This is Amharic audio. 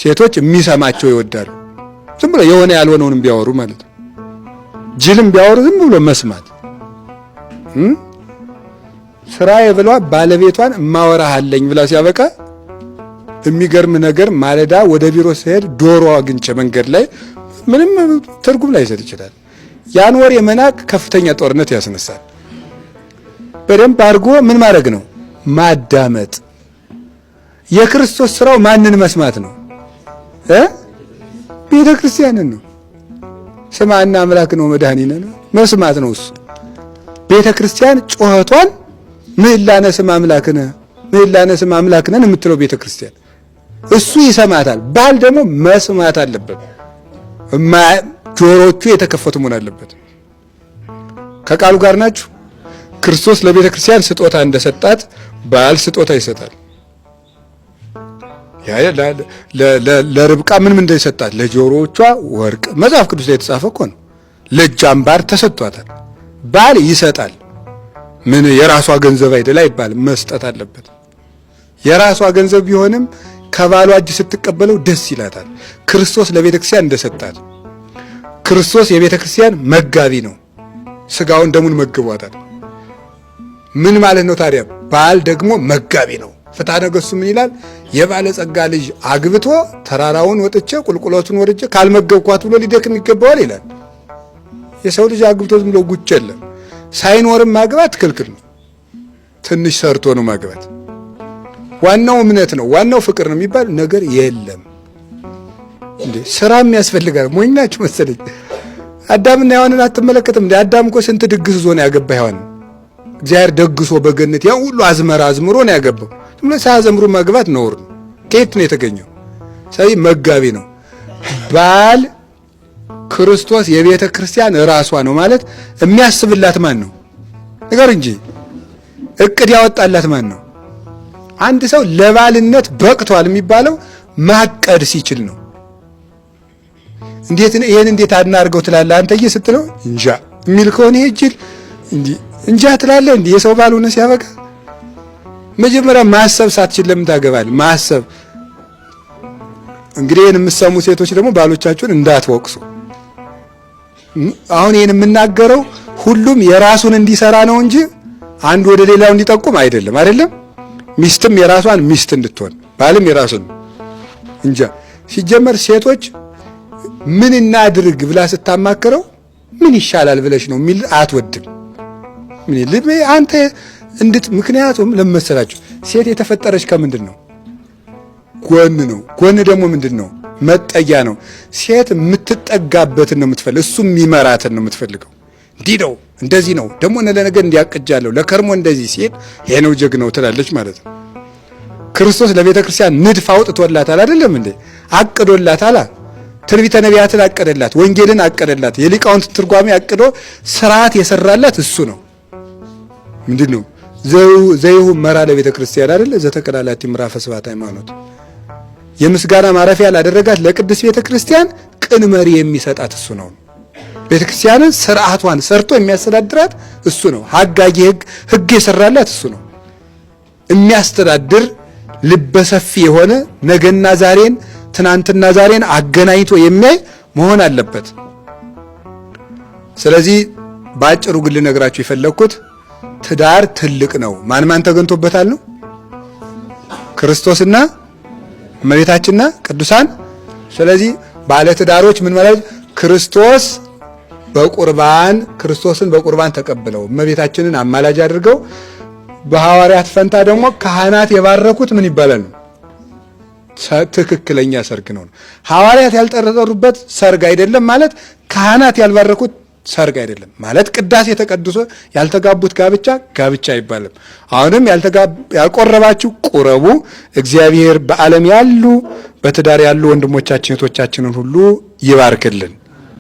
ሴቶች የሚሰማቸው ይወዳሉ። ዝም ብሎ የሆነ ያልሆነውንም ቢያወሩ ማለት ነው። ጅልም ቢያወሩ ዝም ብሎ መስማት። ስራዬ ብሏ ባለቤቷን እማወራሃለኝ ብላ ሲያበቃ የሚገርም ነገር ማለዳ ወደ ቢሮ ስሄድ ዶሮ አግኝቼ መንገድ ላይ ምንም ትርጉም ላይሰጥ ይችላል። ያን ወሬ መናቅ ከፍተኛ ጦርነት ያስነሳል። በደንብ አድርጎ ምን ማድረግ ነው? ማዳመጥ። የክርስቶስ ስራው ማንን መስማት ነው? ቤተ ክርስቲያንን ነው። ስማና አምላክ ነው መድኃኒነ ነው መስማት ነው እሱ። ቤተ ክርስቲያን ጩኸቷን ምህላነ ስም አምላክነ ምህላነ ስም አምላክነን የምትለው ቤተ ክርስቲያን እሱ ይሰማታል። ባል ደግሞ መስማት አለበት። ጆሮቹ የተከፈቱ መሆን አለበት። ከቃሉ ጋር ናችሁ። ክርስቶስ ለቤተ ክርስቲያን ስጦታ እንደሰጣት ባል ስጦታ ይሰጣል። ለርብቃ ምን ምን እንደሰጣት ለጆሮዎቿ ወርቅ፣ መጽሐፍ ቅዱስ ላይ የተጻፈ እኮ ነው። ለእጅ አምባር ተሰጥቷታል። ባል ይሰጣል። ምን የራሷ ገንዘብ አይደል አይባልም፣ መስጠት አለበት። የራሷ ገንዘብ ቢሆንም ከባሏ እጅ ስትቀበለው ደስ ይላታል። ክርስቶስ ለቤተ ክርስቲያን እንደሰጣት፣ ክርስቶስ የቤተ ክርስቲያን መጋቢ ነው። ስጋውን ደሙን መግቧታል። ምን ማለት ነው ታዲያ? ባል ደግሞ መጋቢ ነው። ፍትሐ ነገሥቱ ምን ይላል? የባለጸጋ ልጅ አግብቶ ተራራውን ወጥቼ ቁልቁለቱን ወርጄ ካልመገብኳት ብሎ ሊደክም ይገባዋል ይላል። የሰው ልጅ አግብቶ ዝም ብሎ ጉጭ የለም። ሳይኖርም ማግባት ክልክል ነው። ትንሽ ሰርቶ ነው ማግባት። ዋናው እምነት ነው፣ ዋናው ፍቅር ነው የሚባል ነገር የለም። እንዴ ስራም ያስፈልጋል። ሞኝ ናችሁ መሰለኝ። አዳምና ሔዋንን አትመለከትም እንዴ? አዳም እኮ ስንት ድግስ ይዞ ነው ያገባ ሔዋንን። እግዚአብሔር ደግሶ በገነት ያን ሁሉ አዝመራ አዝምሮ ነው ያገባው። ዝም ብሎ ሳያዘምሩ ማግባት ነውር ነው። ከየት ነው የተገኘው? ስለዚህ መጋቢ ነው ባል። ክርስቶስ የቤተ ክርስቲያን ራሷ ነው ማለት የሚያስብላት ማን ነው? ነገር እንጂ እቅድ ያወጣላት ማን ነው? አንድ ሰው ለባልነት በቅቷል የሚባለው ማቀድ ሲችል ነው። እንዴት ይሄን እንዴት አድናርገው ትላለህ አንተዬ ስትለው እንጃ የሚል ከሆነ ይሄ ጅል እንዲ እንጃ ትላለህ። እንዲ የሰው ባል ሆነ ሲያበቃ መጀመሪያ ማሰብ ሳትችል ለምን ታገባለህ? ማሰብ እንግዲህ ይሄን የምትሰሙ ሴቶች ደግሞ ባሎቻችሁን እንዳትወቅሱ። አሁን ይሄን የምናገረው ሁሉም የራሱን እንዲሰራ ነው እንጂ አንዱ ወደ ሌላው እንዲጠቁም አይደለም። አይደለም ሚስትም የራሷን ሚስት እንድትሆን ባልም የራሱን እንጃ። ሲጀመር ሴቶች ምን እናድርግ ብላ ስታማክረው ምን ይሻላል ብለሽ ነው የሚል አትወድም። ምን አንተ እንድት ምክንያቱም ለመሰላችሁ ሴት የተፈጠረች ከምንድን ነው? ጎን ነው። ጎን ደግሞ ምንድን ነው? መጠጊያ ነው። ሴት የምትጠጋበትን ነው የምትፈልግ፣ እሱ የሚመራትን ነው የምትፈልገው። እንዲህ ነው እንደዚህ ነው ደግሞ ለነገ እንዲያቅጃለሁ ለከርሞ እንደዚህ ሲል ይሄ ነው ጀግናው ትላለች ማለት ነው። ክርስቶስ ለቤተ ክርስቲያን ንድፍ አውጥቶላታል አይደለም እንዴ? አቅዶላታል። ትንቢተ ነቢያትን አቀደላት፣ ወንጌልን አቀደላት፣ የሊቃውንት ትርጓሜ አቅዶ ስርዓት የሰራላት እሱ ነው። ምንድን ነው ዘይሁ መራ ለቤተ ክርስቲያን አይደለ? ዘተቀላላት ምዕራፈ ስብሐት ሃይማኖት የምስጋና ማረፊያ ላደረጋት ለቅድስት ቤተ ክርስቲያን ቅን መሪ የሚሰጣት እሱ ነው። ቤተ ክርስቲያንን ስርዓቷን ሰርቶ የሚያስተዳድራት እሱ ነው። ሀጋጊ ህግ ህግ የሰራላት እሱ ነው። የሚያስተዳድር ልበሰፊ የሆነ ነገና ዛሬን ትናንትና ዛሬን አገናኝቶ የሚያይ መሆን አለበት። ስለዚህ በአጭሩ ግን ልነግራችሁ የፈለግኩት ትዳር ትልቅ ነው። ማን ማን ተገንቶበታል ነው? ክርስቶስና እመቤታችንና ቅዱሳን። ስለዚህ ባለትዳሮች ምን ማለት ክርስቶስ በቁርባን ክርስቶስን በቁርባን ተቀብለው እመቤታችንን አማላጅ አድርገው በሐዋርያት ፈንታ ደግሞ ካህናት የባረኩት ምን ይባላል ነው? ትክክለኛ ሰርግ ነው። ሐዋርያት ያልጠረጠሩበት ሰርግ አይደለም ማለት ካህናት ያልባረኩት ሰርግ አይደለም ማለት ቅዳሴ ተቀድሶ ያልተጋቡት ጋብቻ ጋብቻ አይባልም። አሁንም ያልቆረባችሁ ቁረቡ። እግዚአብሔር በዓለም ያሉ በትዳር ያሉ ወንድሞቻችን እህቶቻችንን ሁሉ ይባርክልን።